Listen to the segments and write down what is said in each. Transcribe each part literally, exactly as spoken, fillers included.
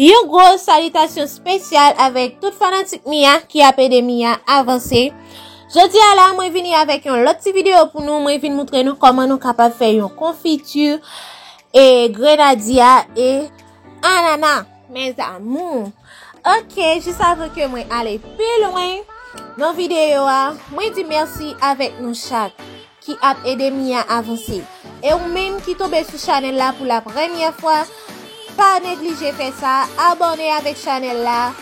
Yon gwo salitasyon espesyal avèk tout fanatik Mia ki ap ede Mia avanse. Jodi a la, mwen vini avèk yon lòt ti videyo pou nou. Mwen vin moutre nou kòman nou kapab fè yon konfiti e grenadya e anana, mes amours. Ok, jis avan ke mwen ale pi lwen nan videyo a, mwen di mèsi avèk nou chak ki ap ede Mia avanse. E ou menm ki tonbe sou chanèl la pou la premyè fwa, pa neglije fè sa, abòne avèk chanèl la,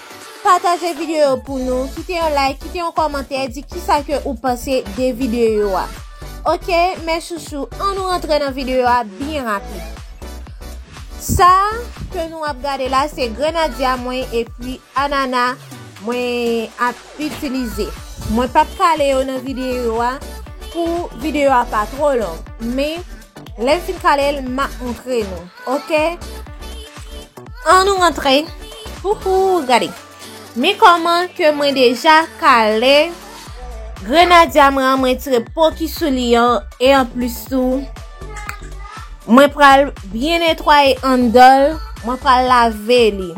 pataje videyo pou nou, kite yon like, kite yon kòmantè, di kisa ke ou panse de videyo a. Ok, mes chouchous, ann nou rantre nan videyo a byen rapid. Sa ke nou ap gade la, se grenadya mwen epi anana mwen ap itilize. Mwen p ap kale yo nan videyo a pou videyo a pa twò long. Men, lè m fin kale l, m ap montre nou. Ok? Ann nou rantre. Houhou, gade. Men kòman ke mwen deja kale grenadya mwen an, mwen tire po ki sou li an, e anplis tou, mwen pral byen netwaye anndan l, mwen pral lave li.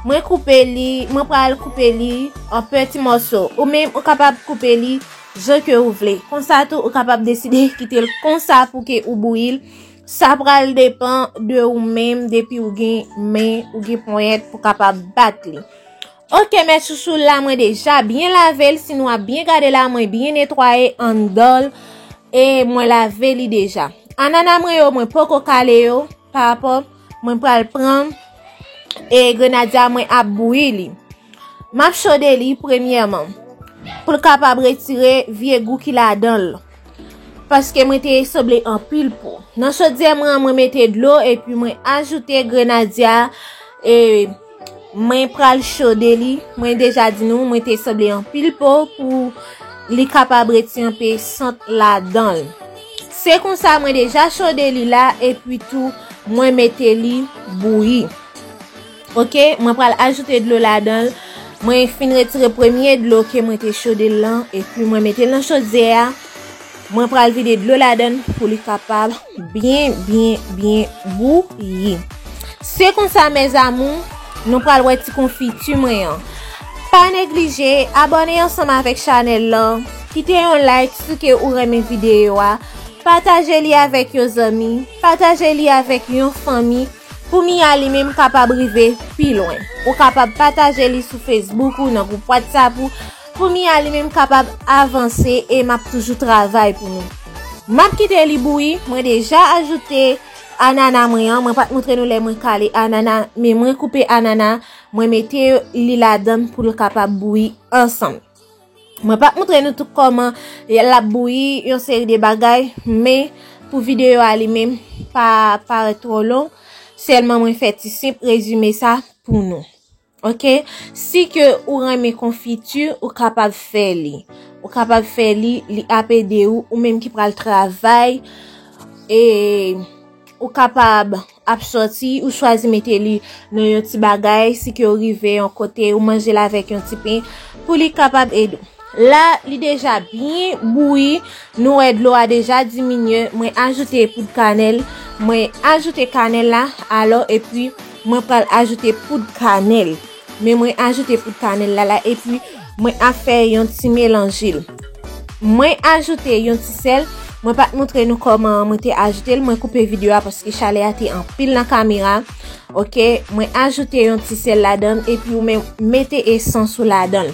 Mwen koupe li, mwen pral koupe li an peti mòso. Ou menm, ou kapab koupe li jan ke ou vle. Konsa tou, ou kapab deside kite l konsa pou ke ou bouyi l. Sa pral depann de ou menm, depi ou gen men, ou gen ponyèt pou kapab bat li. Ok, mes chouchous, la mwen deja byen lave l. Si nou ap byen gade la, mwen byen netwaye anndan l e mwen lave li deja. Anana mwen yo, mwen poko kale yo, pa rapò mwen pral pran e grenadya mwen ap bouyi li. M ap chode li premyèman pou l kapab retire vye gou ki ladan l, paske mwen te sanble anpil po. Nan chodyè mwen an, mwen mete dlo epi mwen ajoute grenadya e mwen pral chode li. Mwen deja di nou, mwen te sanble anpil po pou li kapab retire anpe sant ladan l. Se konsa, mwen deja chode li la, epi tou mwen mete li bouyi. Ok, mwen pral ajoute dlo ladan l. Mwen fin retire premye dlo ke mwen te chode l lan, epi mwen mete l nan chodyè a. Mwen pral vide dlo ladan l pou li kapab byen, byen, byen bouyi. Se konsa, mes amours, nou pral wè ti konfiti mwen an. Pa neglije abòne ansanm avèk chanèl lan, kite yon like si ke ou renmen videyo a, pataje li avèk yon zanmi, pataje li avèk yon fanmi, pou Mia li menm kapab rive pi lwen. Ou kapab pataje li sou Facebook ou, nan gwoup WhatsApp ou, pou Mia li menm kapab avanse, e m ap toujou travay pou nou. M ap kite li bouyi, mwen deja ajoute anana mwen an, mwen pa t montre nou lè mwen kale anana, men mwen koupe anana, mwen mete li ladan l pou l kapab bouyi ansanm. Mwen p ap montre nou tout kòman l ap bouyi, yon seri de bagay, men pou videyo a li menm pa parèt twò long, sèlman mwen fè ti senp rezime sa pou nou. Ok? Si ke ou renmen konfiti, ou kapab fè li. Ou kapab fè li, li ap ede ou, ou menm ki pral travay, e ou kapab ap sòti, ou chwazi mete li nan yon ti bagay, si ke ou rive yon kote, ou manje l avèk yon ti pen, pou li kapab ede w. La, li deja byen bouyi, nou wè dlo a deja diminye, mwen ajoute poud kanèl, mwen ajoute kanèl la, alò, epi mwen pral ajoute poud kanèl. Men mwen ajoute poud kanèl la la, epi mwen ap fè yon ti melanje l. Mwen ajoute yon ti sèl, mwen pa t montre nou kòman mwen te ajoute l, mwen koupe videyo a paske chalè a te anpil nan kamera. Ok, mwen ajoute yon ti sèl ladan l, epi ou menm mete esans ou ladan l.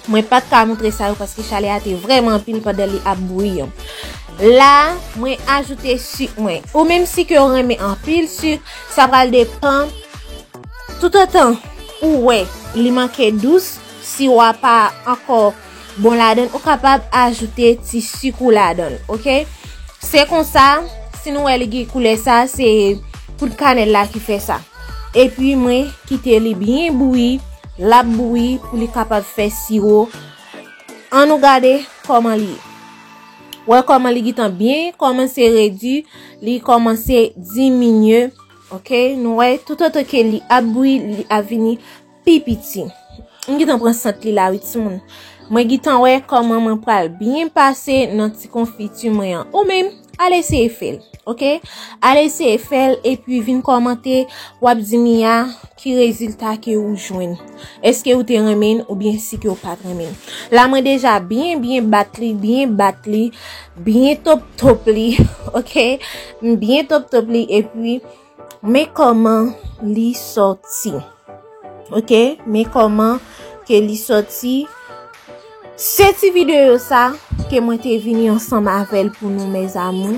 Mwen pa t ka montre sa yo paske chalè a te vrèman anpil pandan li ap bouyi an. La, mwen ajoute sik mwen. Ou menm si ke w renmen anpil sik, sa pral depann. Toutotan ou wè li manke dous, siwo a pa ankò bon ladan l, ou kapab ajoute ti sik ou ladan l, ok? Se konsa, si nou wè li gen koulè sa, se poud kanèl la ki fè sa. Epi mwen kite li byen bouyi, l ap bouyi pou li kapab fè siwo. Ann nou gade kòman li ye. Wè kòman li gentan byen kòmanse redi, li kòmanse diminye. Ok, nou wè, toutotan ke li ap bouyi, li ap vini pi piti. M gentan pran sant li la, wi, timoun. Mwen gentan wè kòman mwen pral byen pase nan ti konfiti mwen an. Ou menm, al eseye fè l, oke? Al eseye fè l epi vin kòmante, w ap di Mia ki rezilta ke ou jwenn. Èske ou te renmen l oubyen si ke ou pa t renmen l? La mwen deja byen byen bat li, byen bat li, byen top top li, oke? M byen top top li epi men kòman li sòti. Oke, men kòman ke li sòti. Se ti videyo sa ke mwen te vini ansanm avè l pou nou, mes amours.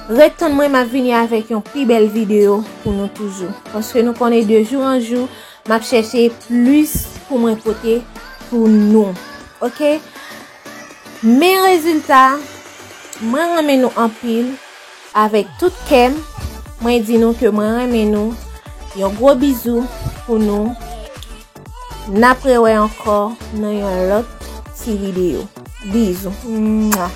Ret tann mwen, m ap vini avèk yon pi bèl videyo pou nou toujou. Paske nou konnen de jou an jou, m ap chèche plis pou mwen pote pou nou. Oke? Men rezilta, mwen renmen nou anpil. Avèk tout kè m, mwen di nou ke mwen renmen nou. Yon gwo bizou pou nou. N ap rewè ankò nan yon lòt ti videyo. Bizou. Mwa.